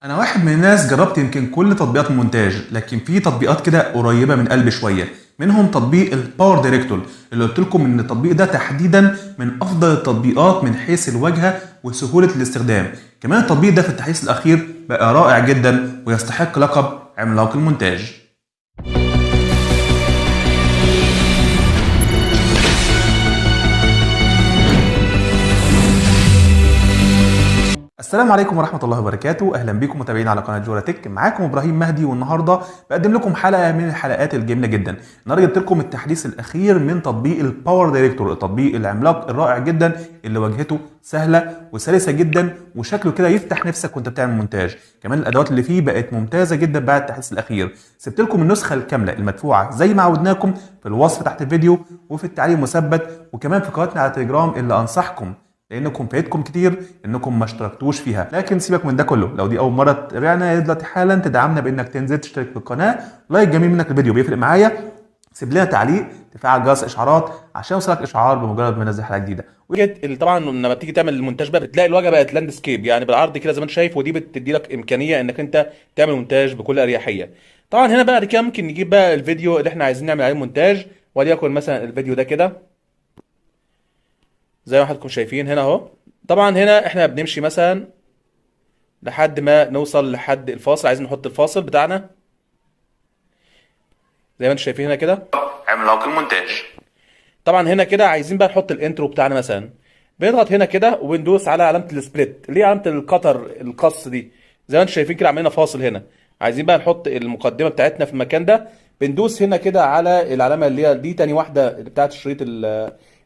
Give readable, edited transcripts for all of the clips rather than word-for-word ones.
انا واحد من الناس جربت يمكن كل تطبيقات المونتاج، لكن في تطبيقات كده قريبه من قلبي شوية، منهم تطبيق ال PowerDirector اللي قلت لكم ان التطبيق ده تحديدا من افضل التطبيقات من حيث الواجهة وسهولة الاستخدام. كمان التطبيق ده في التحديث الاخير بقى رائع جدا ويستحق لقب عملاق المونتاج. السلام عليكم ورحمة الله وبركاته، أهلا بكم متابعين على قناة جورا تك. معاكم إبراهيم مهدي، والنهاردة بقدم لكم حلقة من الحلقات الجميلة جدا. النهاردة جبت لكم التحديث الأخير من تطبيق ال PowerDirector، التطبيق العملاق الرائع جدا اللي واجهته سهلة وسلسة جدا وشكله كده يفتح نفسك وانت بتعمل مونتاج. كمان الأدوات اللي فيه بقت ممتازة جدا بعد التحديث الأخير. سبت لكم النسخة الكاملة المدفوعة زي ما عودناكم في الوصف تحت الفيديو وفي التعليق المثبت، وكمان في قناتنا على تليجرام اللي أنصحكم لانكم فايتكم كتير انكم ما اشتركتوش فيها. لكن سيبك من ده كله، لو دي اول مرة تتابعنا دلوقتي حالا تدعمنا بانك تنزل تشترك في القناة، like جميل منك الفيديو بيفرق معايا، سيب لنا تعليق، تفعل جرس اشعارات عشان يوصلك اشعار بمجرد ما ننزل حلقة جديدة. طبعا لما بتيجي تعمل المونتاج بقى بتلاقي الواجهة بقت landscape، يعني بالعرض كده زي ما انت شايف، ودي بتدي لك امكانية انك انت تعمل مونتاج بكل اريحية. طبعا هنا بقى كده ممكن نجيب بقى الفيديو اللي احنا عايزين نعمل عليه مونتاج، وليكن مثلا الفيديو ده كده زي ما حضراتكم شايفين هنا اهو. طبعا هنا احنا بنمشي مثلا لحد ما نوصل لحد الفاصل، عايزين نحط الفاصل بتاعنا زي ما انتم شايفين هنا كده، عملاق المونتاج. طبعا هنا كده عايزين بقى نحط ال intro بتاعنا مثلا، بنضغط هنا كده وبندوس على علامة ال split اللي هي علامة القطر القص دي، زي ما انتم شايفين كده عملنا فاصل هنا. عايزين بقى نحط المقدمة بتاعتنا في المكان ده، بندوس هنا كده على العلامة اللي هي دي تاني واحدة اللي بتاعت شريط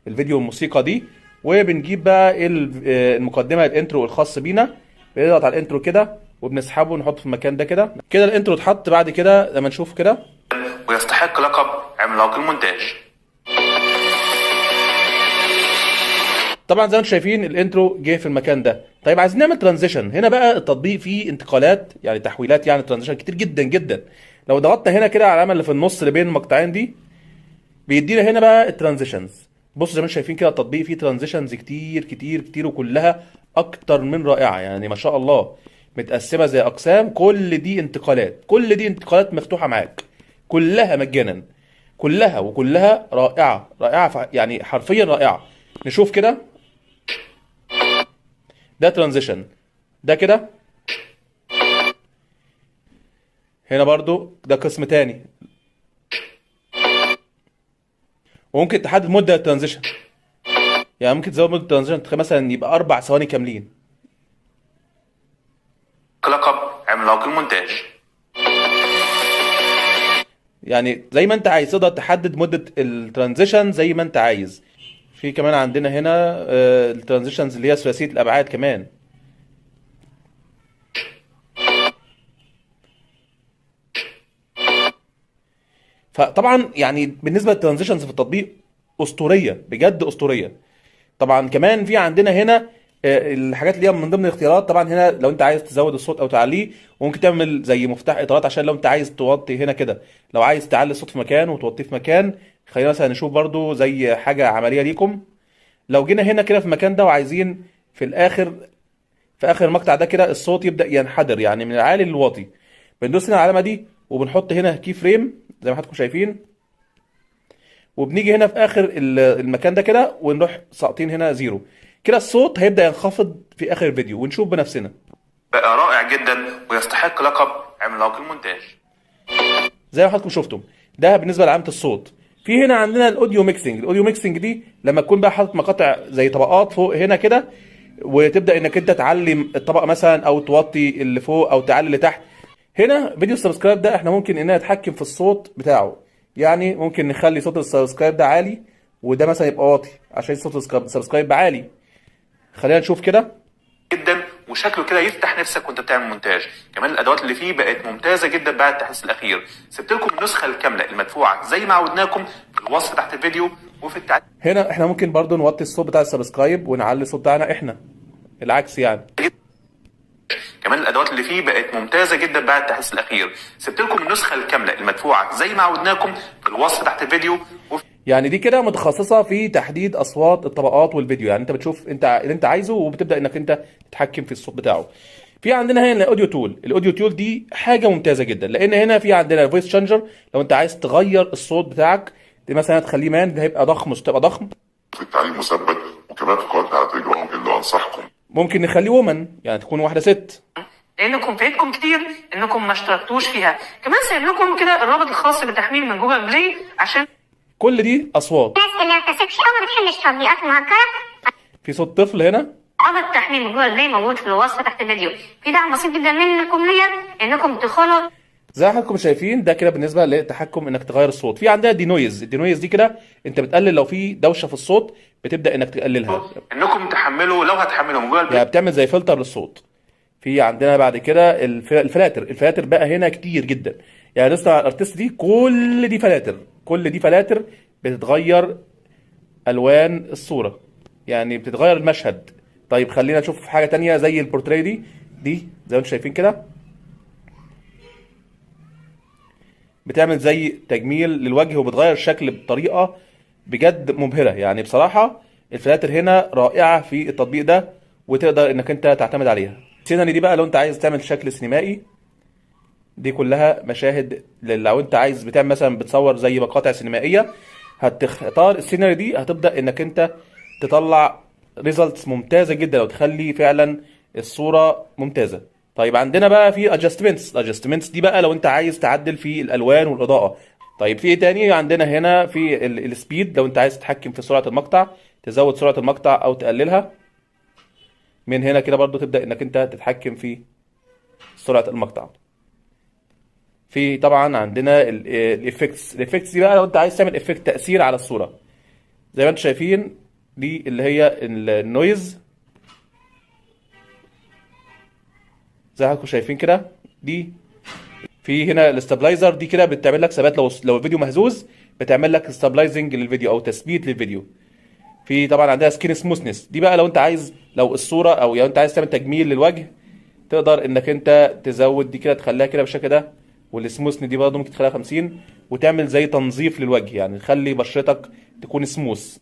الفيديو والموسيقى دي، وبنجيب بقى المقدمة ال intro الخاص بينا، بنضغط على ال intro كده وبنسحبه ونحطه في المكان ده كده. كده ال intro اتحط. بعد كده لما نشوف كده ويستحق لقب عملاق المونتاج. طبعا زي ما انتم شايفين ال intro جه في المكان ده. طيب عايزين نعمل transition، هنا بقى التطبيق فيه انتقالات يعني تحويلات، يعني transition كتير جدا جدا. لو ضغطنا هنا كده على العلامة اللي في النص اللي بين المقطعين دي بيدينا هنا بقى ال transitions. بصوا زي ما انتم شايفين كده التطبيق فيه transitions كتير كتير كتير، وكلها اكتر من رائعة، يعني ما شاء الله متقسمه زي اقسام. كل دي انتقالات، كل دي انتقالات مفتوحة معاك، كلها مجانا، كلها وكلها رائعة رائعة، يعني حرفيا رائعة. نشوف كده ده transition، ده كده هنا برضو ده قسم تاني، وممكن تحدد مدة ال transition، يعني ممكن تزود مدة ال transition مثلا يبقى 4 ثواني كاملين. لقب عملاق المونتاج. يعني زي ما انت عايز تقدر تحدد مدة ال transition زي ما انت عايز. في كمان عندنا هنا ال transitions اللي هي ثلاثية الأبعاد كمان. فطبعا يعني بالنسبة لل transitions في التطبيق أسطورية بجد أسطورية. طبعا كمان في عندنا هنا الحاجات اللي هي من ضمن الاختيارات. طبعا هنا لو انت عايز تزود الصوت او تعليه، وممكن تعمل زي مفتاح اطارات عشان لو انت عايز توطي هنا كده، لو عايز تعلي الصوت في مكان وتوطيه في مكان. خلينا مثلا نشوف برضو زي حاجة عملية ليكم. لو جينا هنا كده في المكان ده وعايزين في الاخر في اخر المقطع ده كده الصوت يبدأ ينحدر، يعني من العالي للواطي، بندوس هنا على العلامة دي وبنحط هنا key frame زي ما حضراتكم شايفين، وبنيجي هنا في اخر المكان ده كده ونروح ساقطين هنا zero كده، الصوت هيبدأ ينخفض في اخر الفيديو ونشوف بنفسنا. بقى رائع جدا ويستحق لقب عملاق المونتاج زي ما حضراتكم شفتم. ده بالنسبة لعلامة الصوت. في هنا عندنا ال audio mixing. ال audio mixing دي لما تكون بقى حاطط مقاطع زي طبقات فوق هنا كده، وتبدأ انك انت تعلي الطبقة مثلا او توطي اللي فوق او تعلي اللي تحت. هنا فيديو ال subscribe ده احنا ممكن اننا نتحكم في الصوت بتاعه، يعني ممكن نخلي صوت ال subscribe ده عالي وده مثلا يبقى واطي عشان صوت ال subscribe عالي. خلينا نشوف كده جدا وشكله كده يفتح نفسك وانت بتعمل مونتاج. كمان الادوات اللي فيه بقت ممتازة جدا بعد التحديث الاخير. سبت لكم النسخة الكاملة المدفوعه زي ما عودناكم في الوصف تحت الفيديو وفي التعليق. هنا احنا ممكن برضو نوطي الصوت بتاع ال subscribe ونعلي الصوت بتاعنا احنا العكس يعني. كمان الادوات اللي فيه بقت ممتازة جدا بعد التحديث الاخير. سبت لكم النسخة الكاملة المدفوعه زي ما عودناكم في الوصف تحت الفيديو وفي يعني دي كده متخصصة في تحديد اصوات الطبقات والفيديو، يعني انت بتشوف انت اللي انت عايزه وبتبدا انك انت تتحكم في الصوت بتاعه. في عندنا هنا ال audio tool. ال audio tool دي حاجة ممتازة جدا، لان هنا في عندنا ال voice changer، لو انت عايز تغير الصوت بتاعك دي مثلا تخليه man، ده هيبقى ضخم، مش تبقى ضخم. في التعليم مثبت، وكمان في قناتنا على تليجرام اللي انصحكم ممكن نخليه woman، يعني تكون واحدة ست. لانكم فايتكم كتير انكم ما اشتركتوش فيها. كمان سايب لكم كده الرابط الخاص بالتحميل من Google Play عشان كل دي اصوات. الناس اللي ما بتثقش او ما بتحبش تطبيقات مهكره. في صوت طفل هنا. رابط التحميل من Google Play موجود في الوصف تحت الفيديو. في دعم بسيط جدا منكم ليا انكم تدخلوا. زي ما حضراتكم شايفين ده كده بالنسبة للتحكم انك تغير الصوت. في عندنا denoise. ال denoise دي كده انت بتقلل لو في دوشه في الصوت، بتبدا انك تقللها. انكم تحملوا، لو هتحملوا من جوجل يعني بتعمل زي فلتر للصوت. في عندنا بعد كده الفلاتر. الفلاتر بقى هنا كتير جدا، يعني لسه على ال artist دي كل دي فلاتر، كل دي فلاتر بتتغير الوان الصورة، يعني بتتغير المشهد. طيب خلينا نشوف حاجة تانية زي البورتريه دي زي ما انتم شايفين كده بتعمل زي تجميل للوجه وبتغير الشكل بطريقة بجد مبهرة. يعني بصراحة الفلاتر هنا رائعة في التطبيق ده، وتقدر انك انت تعتمد عليها. scenery دي بقى لو انت عايز تعمل شكل سينمائي، دي كلها مشاهد لو انت عايز بتعمل مثلا بتصور زي مقاطع سينمائية، هتختار ال scenery دي، هتبدا انك انت تطلع results ممتازة جدا، لو تخلي فعلا الصورة ممتازة. طيب عندنا بقى في adjustments. ال adjustments دي بقى لو انت عايز تعدل في الالوان والاضاءة. طيب في ايه تاني عندنا هنا؟ في ال speed، لو انت عايز تتحكم في سرعة المقطع، تزود سرعة المقطع او تقللها. من هنا كده برضو تبدا انك انت تتحكم في سرعة المقطع. في طبعا عندنا ال effects. ال effects دي بقى لو انت عايز تعمل effect تاثير على الصورة، زي ما انتم شايفين دي اللي هي ال noise زي ما حضراتكم شايفين كده. دي في هنا ال stabilizer، دي كده بتعمل لك ثبات لو الفيديو مهزوز، بتعمل لك stabilizing للفيديو او تثبيت للفيديو. في طبعا عندها skin smoothness، دي بقى لو انت عايز لو الصورة او لو انت عايز تعمل تجميل للوجه، تقدر انك انت تزود دي كده تخليها كده بالشكل ده. وال smoothness دي برضه ممكن تخليها 50 وتعمل زي تنظيف للوجه، يعني تخلي بشرتك تكون سموث.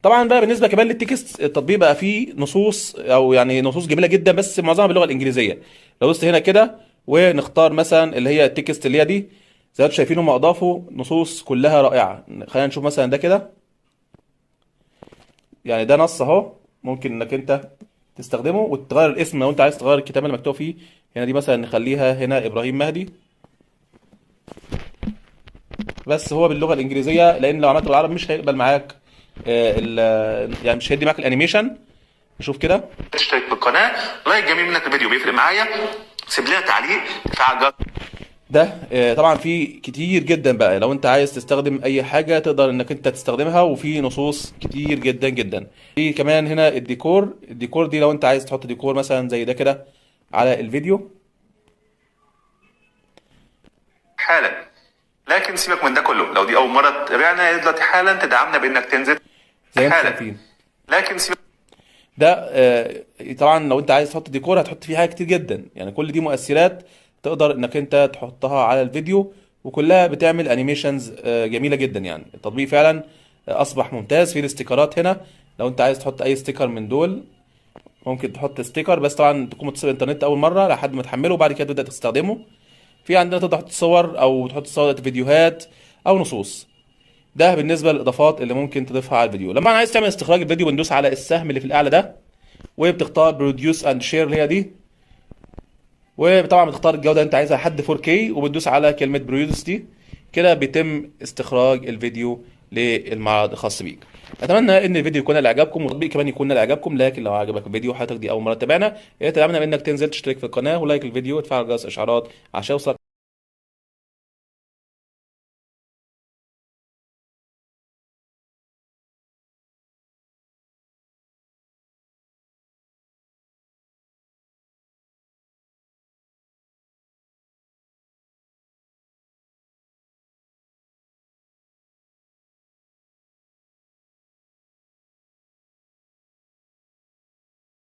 طبعا بقى بالنسبة كمان لل text، التطبيق بقى فيه نصوص او يعني نصوص جميلة جدا، بس معظمها باللغة الانجليزية. لو دوست هنا كده ونختار مثلا اللي هي ال text اللي هي دي، زي ما انتم شايفين هم اضافوا نصوص كلها رائعة. خلينا نشوف مثلا ده كده، يعني ده نص اهو، ممكن انك انت تستخدمه وتغير الاسم لو انت عايز تغير الكتابة اللي مكتوب فيه. هنا دي مثلا نخليها هنا ابراهيم مهدي، بس هو باللغة الانجليزية، لان لو عملته بالعربي مش هيقبل معاك، يعني مش هيدي معاك ال animation. نشوف كده. تشترك بالقناة، like جميل منك الفيديو بيفرق معايا، سيب لنا تعليق، تفعل جرس. ده طبعا في كتير جدا بقى، لو انت عايز تستخدم اي حاجة تقدر انك انت تستخدمها، وفي نصوص كتير جدا جدا. في كمان هنا الديكور. الديكور دي لو انت عايز تحط ديكور مثلا زي ده كده على الفيديو حالا. لكن سيبك من ده كله، لو دي اول مرة تتابعنا دلوقتي حالا تدعمنا بانك تنزل زي ما انتم حالا. شايفين لكن سيبك ده، طبعا لو انت عايز تحط ديكور هتحط فيه حاجات كتير جدا، يعني كل دي مؤثرات تقدر انك انت تحطها على الفيديو، وكلها بتعمل animations جميلة جدا. يعني التطبيق فعلا اصبح ممتاز. في الاستيكرات هنا لو انت عايز تحط اي sticker من دول ممكن تحط sticker، بس طبعا تكون متصل بالانترنت اول مرة لحد ما تحمله، وبعد كده تبدا تستخدمه. في عندنا تقدر تحط صور او تحط صور فيديوهات او نصوص. ده بالنسبة للاضافات اللي ممكن تضيفها على الفيديو. لما انا عايز تعمل استخراج الفيديو بندوس على السهم اللي في الاعلى ده، وبتختار produce and share اللي هي دي، وطبعا بتختار الجودة اللي انت عايزها لحد 4K، وبتدوس على كلمة produce دي كده بيتم استخراج الفيديو للمعرض الخاص بيك. اتمنى ان الفيديو يكون عجبكم، والتطبيق كمان يكون عجبكم. لكن لو عجبك الفيديو وحضرتك دي اول مرة تتابعنا، يا ريت تدعمنا بانك تنزل تشترك في القناة و like الفيديو وتفعل جرس الاشعارات عشان يوصلك